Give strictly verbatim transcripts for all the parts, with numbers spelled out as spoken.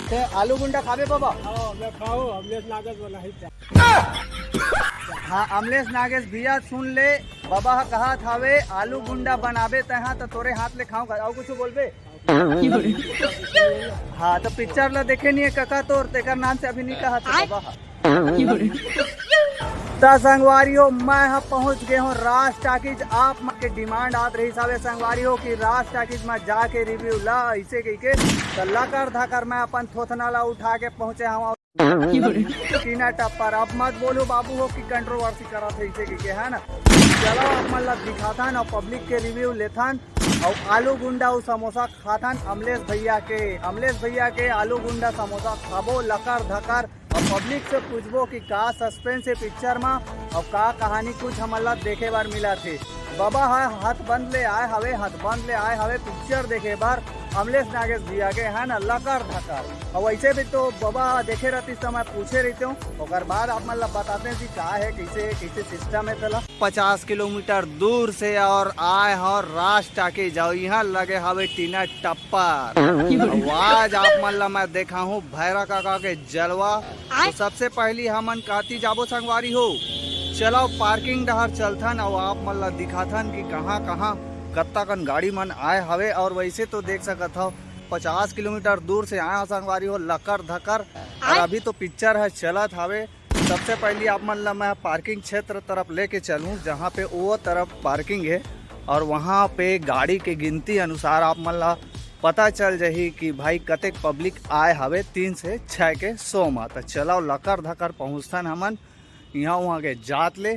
ते आलू गुंडा खाबे बाबा? हाँ, मैं खाओ, अमलेश नागेश बनाही था। हाँ, अमलेश नागेश भैया सुन ले, बाबा ह कहत हवे आलू गुंडा बनाबे तैहा त तोरे हाथ ले खाऊं। अउ कुछ बोलबे? हाँ, तो पिक्चर ला देखे नहीं है कका तोर, तेकर नाम से अभी नहीं कहत है बाबा ह। त संगवारी हो, मैं ह पहुंच गए हूँ राज टाकीज। आप मन के डिमांड आत रही सावे संगवारी हो कि राज टाकीज में जाके रिव्यू ला ऐसे कह के, त लकर धकर मैं अपन थोथना ला उठा के पहुंचे हूँ टीना टप्पर। अब मत बोलू बाबू हो कि कंट्रोवर्सी करत है ऐसे कह के, है ना? चलो आप मन ला दिखाथन अउ पब्लिक के रिव्यू लेथन अउ आलू गुंडा अउ समोसा खाथन अमलेश भैया के। अमलेश भैया के आलू गुंडा समोसा खाबो लकर धकर अउ पब्लिक से पूछबो कि का सस्पेंस है पिक्चर मा अउ का कहानी कुछ हमन ला देखे बर मिला थे। बाबा ह हाथ बंद ले आए हवे, हाथ बंद ले आए हवे पिक्चर देखे बर अमलेश नागेश भैया के, है ना, लकर धकर। अउ वैसे भी तो बाबा देखे रहती समय पूछे रहते हूँ, ओकर बाद आप मन ला बताते हैं कि का है, कैसे है, कैसे सिस्टम है। तेला पचास किलोमीटर दूर से और आए हो राज टाकीज, अउ यहाँ लगे हवे टीना टप्पर। अउ आज आप मन ला मैं देखा हूँ भैरा काका के जलवा। तो सबसे पहली हमन काती जाबो संगवारी हो, चलो पार्किंग डहर चलथन अउ आप मन ला दिखाथन कि कहाँ कहाँ कत्ता कन गाड़ी मन आए हवे। और वैसे तो देख सकत हव पचास किलोमीटर दूर से आए हो संगवारी हो लकर धकर। और अभी तो पिक्चर है चलत हवे। सबसे पहली आप मन ला मैं पार्किंग क्षेत्र तरफ लेके चलूँ, जहाँ पे वो तरफ पार्किंग है और वहाँ पे गाड़ी के गिनती अनुसार आप मन ला पता चल जाही कि भाई कतेक पब्लिक आए हवे तीन से छः के शो मा। त चलाओ लकर धकर पहुँचथन हमन यहाँ वहाँ के जात ले।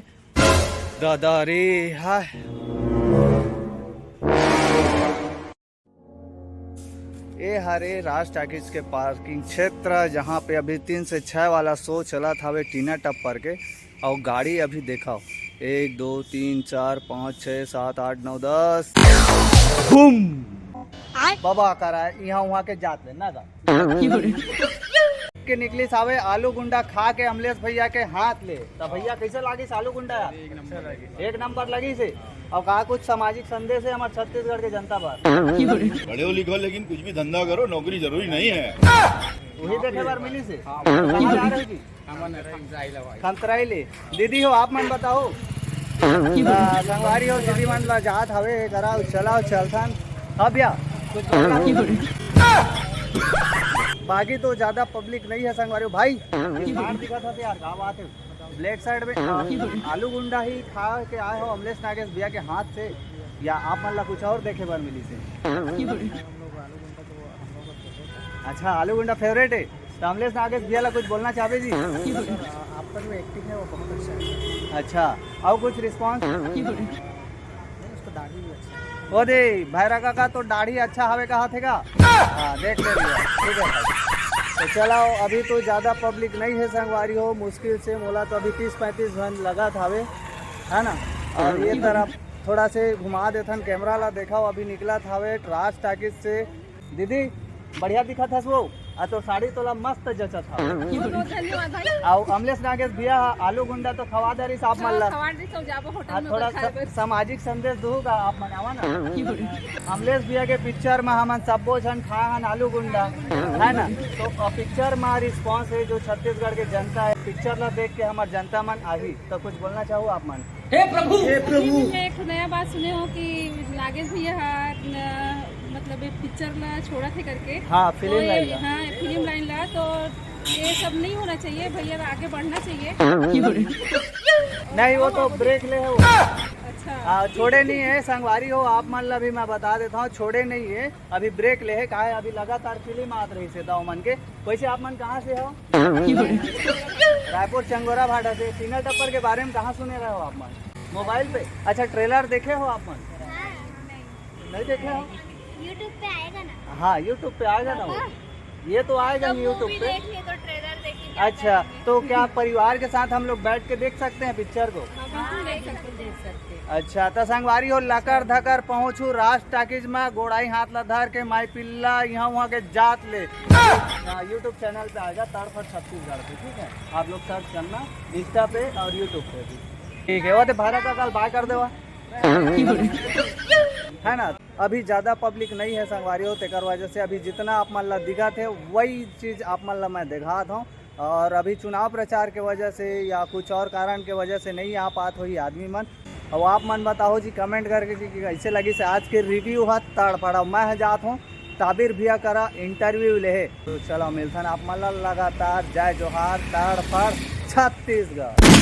दादा रे हाय। ए हरे राज टाकीज के पार्किंग क्षेत्र, जहाँ पे अभी तीन से छः वाला शो चलत हवे टीना टप्पर के। अउ गाड़ी अभी देखव, एक, दो, तीन, चार, पाँच, छः, सात, आठ, नौ, दस। बूम! बाबा करा है, यहाँ वहाँ के जात ले ना गा। के निकलिस हवे आलू गुंडा खा के अमलेश भैया के हाथ ले। त भैया कैसे लागिस आलू गुंडा यार? एक नंबर लगिस हे। अउ का कुछ सामाजिक संदेश है हमारे छत्तीसगढ़ के जनता बर? पढ़े लिखो लेकिन कुछ भी धंधा करो, नौकरी जरूरी नहीं है। वही देखे बर मिलिस हे। कहाँ जा रहे हो जी? खंतराई ले। दीदी हो आप मन बताओ। आ, संगवारी हो दीदी मन ला जात हवे करा चलाओ चलथन। हाँ भैया कुछ बोलना? बाकी तो ज्यादा पब्लिक नहीं है संगवारी हो। भाई बाहर दिखा था यार, क्या बात है? ब्लैक साइड में आलू गुंडा ही खा के आए हो अमलेश नागेश भैया के हाथ से, या आप मन ला कुछ और देखे बर मिलिस हे? अच्छा, आलू गुंडा फेवरेट है। तो अमलेश नागेश भैया ला कुछ बोलना चाहबे जी? आपका जो एक्टिंग है वो बहुत अच्छा है। अच्छा, अउ कुछ रिस्पॉन्स? नहीं, उसका दाढ़ी भी अच्छा है। ओ दे, भैरा काका तो दाढ़ी अच्छा हवे कहा थे का? हाँ, देख ले भैया, ठीक है भाई। तो चलाओ, अभी तो ज्यादा पब्लिक नहीं है संगवारी हो, मुश्किल से मोला तो अभी तीस पैंतीस झन लगत हवे, है ना? और ये तरफ थोड़ा से घुमा देथन कैमरा ला, देखाओ अभी निकलत हवे राज टाकीज से। दीदी बढ़िया दिखत हस वो, आ तो साड़ी तोला मस्त जचत हवे। बहुत बहुत धन्यवाद भाई। अउ अमलेश नागेश भैया आलू गुंडा तो खवा दे रही आप मन ला। खवा दे तो जाबो होटल हाँ, में थोड़ा कुछ खाए सा-, बर। सामाजिक संदेश दू का आप मन आवा ना। अमलेश भैया के पिक्चर में हमन सब्बो झन खाए हन आलू गुंडा, है ना? तो अ, पिक्चर में रिस्पॉन्स है जो छत्तीसगढ़ के जनता है, पिक्चर ला देख के हमार जनता मन आही, तो कुछ बोलना चाहो आप मन? हे प्रभु, हे प्रभु। अभी मैं एक ठो नया बात सुने हो कि नागेश भैया हा न, मतलब ये पिक्चर ला छोड़ा थे करके। हाँ, फिल्म तो ये, लाइन ला। हाँ, फिल्म लाइन ला, तो ये सब नहीं होना चाहिए भैया, आगे बढ़ना चाहिए। नहीं, वो तो ब्रेक ले है वो। अच्छा। हाँ, छोड़े नहीं है संगवारी हो, आप मन ला भी मैं बता देता हूँ, छोड़े नहीं है, अभी ब्रेक ले है, काहे अभी लगातार फिल्म आत रही से दाव मन के। वैसे आप मन कहाँ से हो? रायपुर चंगोरा भाटा से। टीना टप्पर के बारे में कहाँ सुने रहे हो आप मन? मोबाइल पे? अच्छा, ट्रेलर देखे हो आप मन? नहीं देखे हो? YouTube पे आएगा ना? हाँ, YouTube पे आएगा ना वो। ये तो आएगा तो YouTube पे। देख लिए तो ट्रेलर देख के क्या अच्छा, करेंगे? तो क्या परिवार के साथ हम लोग बैठ के देख सकते हैं पिक्चर को? हाँ, बिल्कुल देख सकते हैं। अच्छा, तो संगवारी हो लकर धकर पहुँचू राज टाकीज में, गोड़ाई हाथ ला धर के माई पिल्ला यहाँ वहाँ के जात ले। हाँ, YouTube चैनल पे आएगा तड़फट छत्तीसगढ़ पे, ठीक है? आप लोग सर्च करना इंस्टा पे और YouTube पे भी। ठीक है, वो तो भारत का कल बाय कर देवा। है ना। अभी ज्यादा पब्लिक नहीं है संगवारी हो, तेकर वजह से अभी जितना आप मन ला दिखत हे, वही चीज आप मन ला मैं दिखात हूँ। और अभी चुनाव प्रचार के वजह से या कुछ और कारण के वजह से नहीं आ पात होही आदमी मन। और आप मन बताओ जी कमेंट करके कि, कि कैसे लगिस आज के रिव्यू ह। तड़फड़ा मैं ह जात हूँ ताबिर भैया करा इंटरव्यू लेहे। तो चलो मिलथन आप मन ला लगातार। जय जोहार, तड़फड़ छत्तीसगढ़।